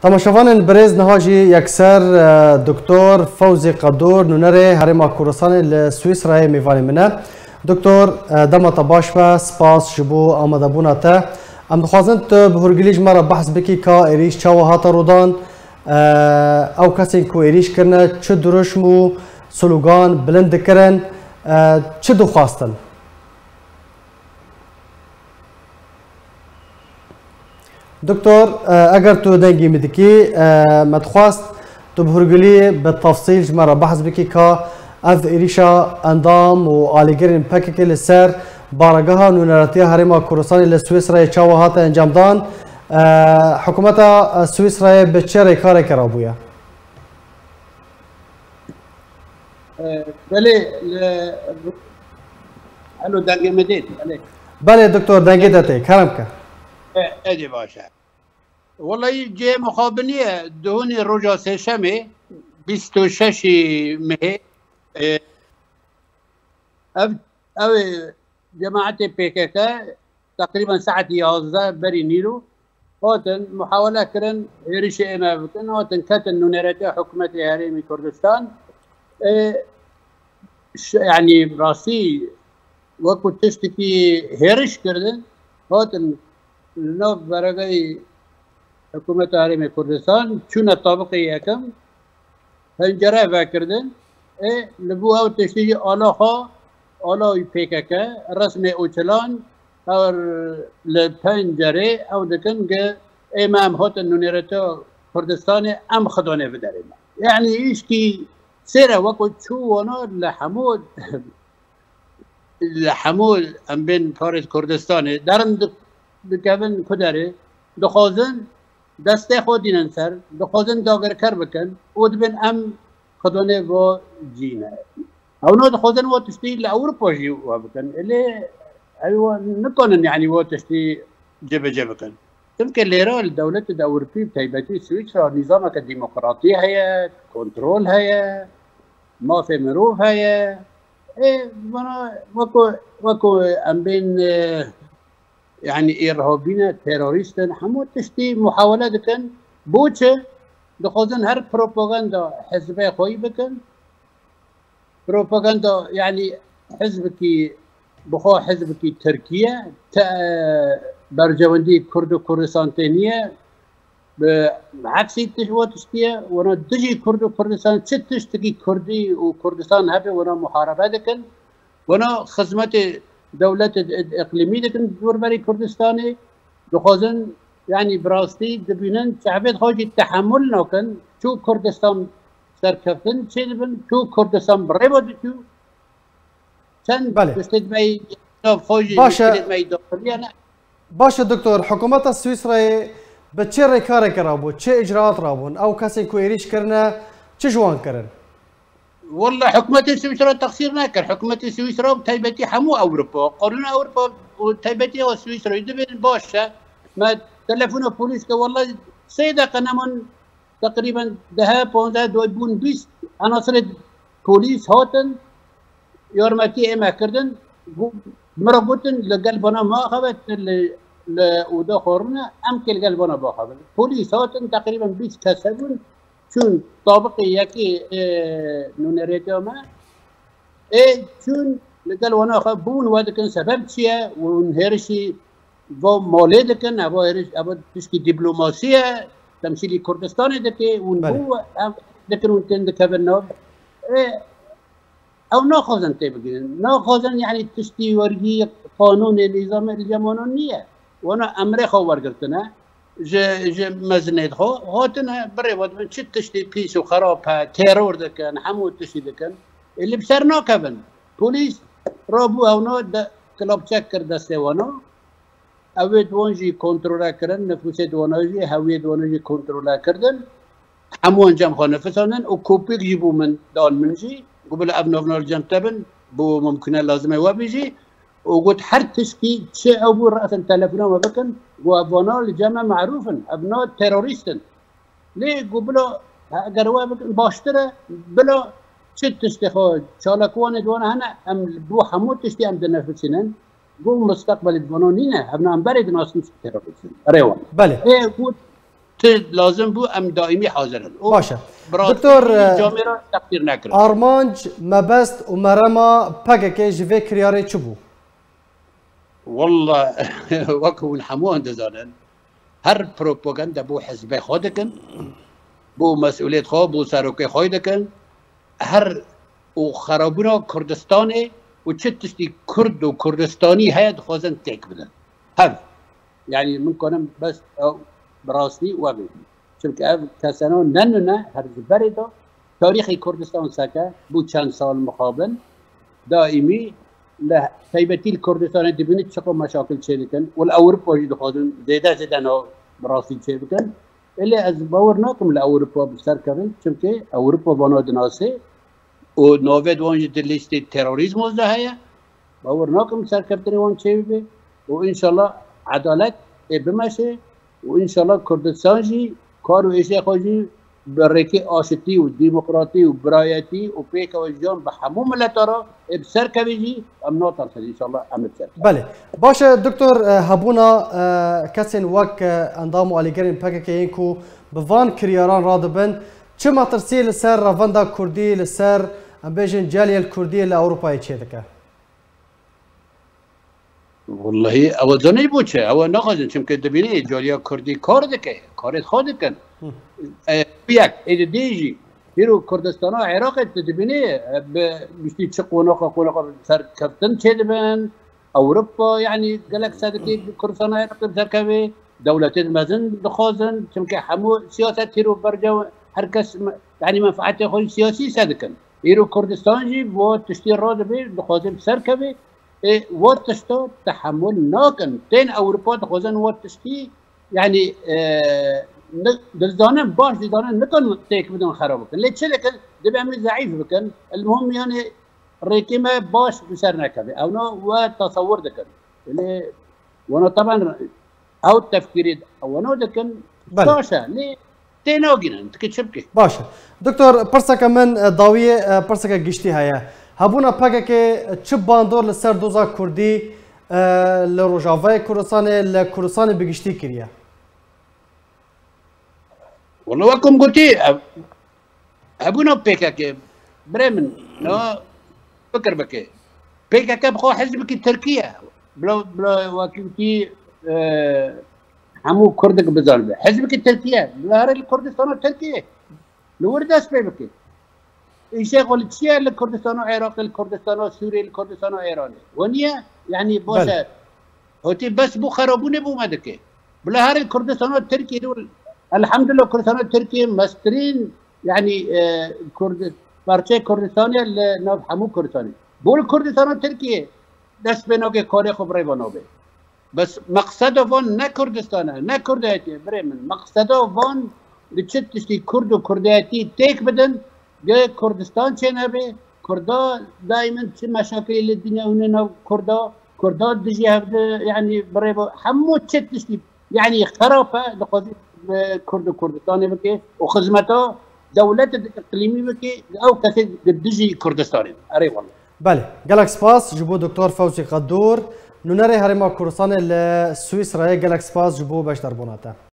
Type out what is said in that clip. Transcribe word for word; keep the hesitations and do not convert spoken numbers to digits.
Temaşevanên birêz, niha jî yekser, e, Doktor Fewzî Qedûr, nûnerê Herêma Kurdistanê li Swîsrayê mêvanê min e. Doktor, e, dema te baş be, spas ji bo amadebûna te. Em dixwazin tu bi hûrgilî ji me re behs bikî ka êrîş çawa hate rûdan, e, ew kesên ku êrîş kirine çi dirûşm û slogan bilind dikirin, e, çi dixwastin? Doktor, e, eger tu dengê min dikî, e, me dixwest tu bi hûrgilî bi tefsîl ji me re behs bikî ka ev êrîşa endam û alîgirên P K K li ser baregeha nûneratiya Herêma Kurdistanê li Swîsrayê çawa hate encamdan, e, hikûmeta, e, Swîsrayê bi çi rêkarekê rabûye? E, belê, li, elo, dengê me dê, belê. Belê, doktor, dengê te tê, kerem ke. E, êdî baş e. Wellahî cihê mixabin ye, duhunê roja sêşemê, bîst û şeş mehê, e, ev, ew ê cemaetê P K K teqrîben saet yazdeh berî nîro hatin, muhawele kirin, hêrişê ême bikin, hatin ketin nûneretiya hikûmetê Herêmê Kurdistan. Ê, ş-, yanî rastî wekû tiştekî hêriş kirdin, hatin li nav beregeyî hikûmeta Herêmê Kurdistan, çûne tabiqê yekem, pencere vekirdin. Ê, li bo ew tiştî jî ala xwe, ala wî P K K, resmê Ocalan, ew li pencerê ew dikin, gi ê me em hatin nûnereta Kurdistanê, em xidanê biderê me. Yanî îşkî sêre weko çû wana li hemû, li hemû em bên parêz Kurdistanê derin di-, dikevin ku derê, dixwazin destê xwe dînin ser, dixwazin dagirker bikin û dibên em xidonê vo cî ne. Ew ne dixwazin vo tiştî li Ewropa jî we bikin. Lê ew nikanin, yanî vo tiştî cibicî bikin. Çimkî lêra li dewletê de Ewropî, bi taybetî Swîsra, nîzameke demokratî heye, kontrol heye, mafê mirov heye. Ê, bana weko, weko em bên, e, yanî îrhabî ne, terorîst in, hemû tiştî muhawele dikin. Bo çi? Dixwazin her propaganda hizbê xwe yî bikin. Propaganda, yanî hizbekî, bi xwe hizbekî Tirkî ye, te, berjewendî Kurd û Kurdistan tê niye. Bi eksî tij-, we tiştî ye, wana dijî Kurd û Kurdistan, çi tiştekî Kurdî û Kurdistan hebe, wana muharebe dikin. Wana xizmetê dewletê d-, d-, iqlîmî dikin di dorberî Kurdistanê. Dixwazin, yanî bi rastî dibînin, çavêt xwe jî tehemul nakin. Çû Kurdistan serkeftin çêdibin, çû Kurdistan bi rê ve diçû. Çend Belê. tiştê dibey nav xwe jî Baş e. tiştê dibey daxiliyane. Baş e doktor, hikûmeta Swîsrayê bi çi rêkarekê rabû, çi îcraat rabûn? Ew kesên ku êrîş kirine, çi ji wan kirin? Walla hikûmetê Swîsra teqsîr nekir. Hikûmetê Swîsra bi taybetî hemû Ewropa, qanûna Ewropa û taybetî ew Swîsrayê dibên baş e. Me telefona polîs ke walla sê deqe neman, teqrîben deh, panzdeh, doy bûn bîst enasirê polîs hatin, yarmetî ême kirdin. Gu-, min re gotin, li gel vana maxe be, tu li, li oda xwe rûne, em kê li gel vana baxebin. Polîs hatin, teqrîben bîst kes hebûn, çûn tabiqê yekê, ê, nûnerêtiya me. Ê, çûn li gel wana xwe bûn we dikin, sebeb çi ye? Hûn hêrişî bo malê dikin, ev hêriş, ev tişkî dîplomasî ye, temsîlî Kurdistanê dike, hûn Belê. bû ev dikin, hûn tên dikevin nav. Ê, ew naxwazin têbigihînin. Naxwazin, yanî tiştî wergî, qanûnê, nîzamê li cem wana niye. Wana emrê xwe wergirtine. Ji, ji mezinê xwe hatine birê ve dibin çi tiştî pîs û xerab he, teror dikin, hemû tiştî dikin. Ê, li bi ser nakevin. Polîs rabû ewna de, kilapçek kir destê wana. Ew ê di wan jî kontrole kirin, nifûsê di wana jî, hewiyê di wana jî kontrole kirdin. Hemû encam xwe nifisandin û kopîk jî bû min dan min jî. Got, bila ev navnar cem te bin, bo mumkune lazim e we bijî. Û got, her tişkî çi ew bû, rasin telefona me bikin. Got, ev vana li cem me merûf in, ev na terorîst in. Lê got, bila eger we bikin, baştir e, bila çi tiştê xwe çalakvanê di wana hene, em bo hemû tiştî em dinefisînin. Got, mustaqbelê di vana nîne, ev na em berê dinasin çi terorîst in. Erê wan. Belê. Ê, got, Ti lazim bû, em daîmî hazir in. Û Baş e. bi rastî Doktor, e, camêra teqdîr nekirin. Armanc, mebest û merema P K K ji vê kiryarê çi bû? Wallah, wek hûn hemûyan dizanin, her propaganda bo hizbê xwe dikin, bo mesûliyet xwe, bo serokê xwe dikin, her û xerabûna Kurdistanê û çi tiştî Kurd û Kurdistanî heye dixwazin têk bidin. Hev. Yanî min kanim bes ew bi rastî we bêjim. Çimkî ev kesena ne nûne, her ji berê de tarîxê Kurdistan seke bû çend sal mixabin, daîmî li taybetî li Kurdistanê dibînî çiqo meşakil çêdikin û li Ewropa jî dixwazin zêde zêde na bi rastî çêbikin. Ê lê ez bawer nakim li Ewropa bi ser kevin, çimkî Ewropa vana dinasê û navê di wan jî di lîstê terorîzmo de heye. Bawer nakim serkeftinê wan çêbibe û înşallah edalet ê bimeşe û înşallah Kurdistan jî kar û êşê xwe jî bi rêkê aşitî û demokratî û birayetî û pêkeve jiyan bi hemû mileta re ê bi ser kevê jî em natirsin, înşallah em ê bi ser kevin. Belê. Baş e, Doktor, e, hebûna, e, kesên wek, e, endam û alîgerên P K K yên ku bi van kiryaran radibin, çi metirsiyê li ser revenda Kurdî, li ser, em bêjin, caliya Kurdî li Ewropayê çêdike? Wellahî, ew zanî bû çi? Ew naxwazin, çimkî dibînî caliya Kurdî kar dike, karê xwe dikin. Hı. E, yek, ê di dê jî, hîro Kurdistana Iraqê tu dibînî, e, bi giştî çi qonaxa, qonaxa serkeftin çêdibin, Ewropa, yanî gelek sedikê Kurdistana Iraqê bi serkevê, dewletên mezin dixwazin, çimkî hemû siyaset hîro berca her kes me-, yanî menfaetê xwe siyasî sedikin. Îro Kurdistan jî bo tiştî radibe, dixwaze bi ser keve. Ê, wa tişta tehemûl nakin. Tên Ewropa dixwazin wa tiştî, yanî, e, ni-, dizanin, baş dizanin, nikan têk bidin, xera bikin. Lê çi dikin? Dibe em ê zeîf bikin. El muhim, yanî, rêkê me baş bi ser nekeve. Ewna we tasewir dikin. Lê wana taban ew tefkîrê wana dikin, Belê. Baş e. Lê tê nagînin, dike çi bike? Baş e. Doktor, pirseke min, e, dawiyê, e, pirseke giştî heye. Hebûna P K K çi bandor li ser doza Kurdî, e, li Rojavayê Kurdistanê, li Kurdistanê bi giştî kiriye? Wala wekum gotî, ev, hebûna P K K, birê min, na fikir bike. P K K bi xwe hizbekî Tirkî ye. Bila, bila wekî wekî, e, hemû Kurdik bizanibe. Hizbekî Tirkî ye. Bila here li Kurdistana Tirkiyê. Li wir dest pê bike. Îşê xwe li çi ye? Li Kurdistana Iraqê, li Kurdistana Sûriyê, li Kurdistana Îranê. We niye? Yanî baş Belê. e, hotî bes bû xerabûnê bû me dike. Bila herê Kurdistana Tirkiyê de, elhamdulillah Kurdistana Tirkiyê mestirîn, yanî, e, Kurd-, parçeyê Kurdistanê li nav hemû Kurdistanê. Bû li Kurdistana Tirkiyê dest pê nake karê xwe bi rê ve nabe. Bes meqseda van ne Kurdistan e, ne Kurdayetî ye, birê min. Meqseda van li çi tiştî Kurd û Kurdayetî têk bidin, ge Kurdistan çênebe, Kurda daîmin çi meşakilê li dinya hûnê nav Kurda, Kurda dijî hev de, yanî birê bo hemû çi tiştî, yanî xerab e, dixwazî bi Kurd û Kurdistanê bike û xizmeta dewletê di îqlîmî bike, ew kesê di dijî Kurdistanê. Erê wele. Belê, gelek spas ji bo Doktor Fewzî Xedûr, nûnerê Herêma Kurdistanê li Swîsrayê, gelek spas ji bo beşdarbûna te.